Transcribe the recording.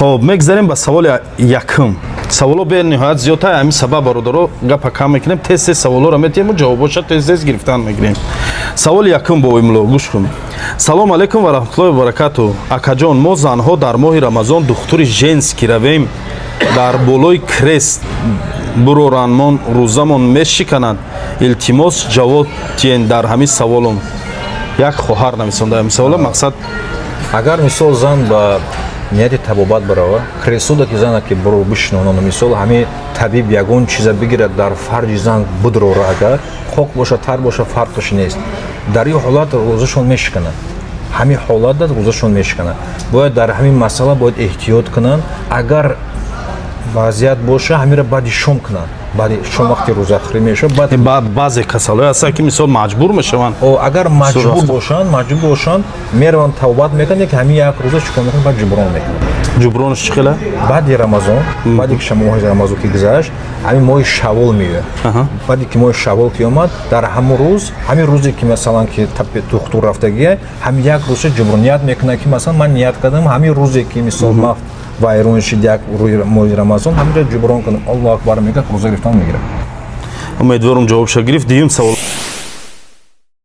Хоб, мегзарем ба саволи якум. Саволо бениҳоят зиёдта, ҳамин сабаб, бародаро, гапа кам мекунем, тез тез саволоро метиҳему ҷавобоша тез тез гирифтан мегирем. Саволи якум, бо имло гӯш кун. Салому алайкум ва раҳматуллоҳи ва баракату, акаҷон. Мо, занҳо, дар моҳи Рамазон духтури женский равем, дар болои крест буроранмон, рӯзамон мешиканад? Илтимос, ҷавоб тиен дар ҳамин саволум. Як хоҳар нависонда ҳамин савола, мақсад. Агар, мисол, зан ба нияти табобат барава, креслода ки зана ки буро бишинонану, мисол, ҳамин табиб ягон чиза бигирад, дар фарҷи зан будрора, агар хок боша, тар боша, фарқаш нест, дар ин ҳолат рӯзашон мешиканад. Ҳамин ҳолатда рӯзашон мешиканад. Бояд дар ҳамин масъала бояд эҳтиёт кунанд. Агар вазъият боша, ҳаминро баъди шом кунанд, баъди шом, вақти рӯзахӯрӣ мешавад, баъд. Баъзе касалҳое ҳастанд, ки, мисол, маҷбур мешаванд. Агар маҷбур бошанд, мераванд, табобат мекунанд, ки ҳамин як рӯза чӣ кор мекунанд, баъд ҷуброн мекунанд. Ҷубронаш чӣ хела? Баъди Рамазон, баъде ки моҳи Рамазон ки гузашт, ҳамин моҳи Шавол меояд. Баъде ки моҳи Шавол ки омад, дар ҳамон рӯз, ҳамин рӯзе ки, масалан, ки духтур рафтагия, ҳамин як рӯза ҷубронният мекунад, ки, масалан, ман ният кардам, ҳамин рӯзе ки, мисол, ман вайрон шид як рӯи моҳи Рамазон, ҳаминҷо ҷуброн кунам. Аллоҳу акбар мегӯяд, рӯза гирифтан мегирад. Умедворам, ҷавобша гирифт. Дуюм савол.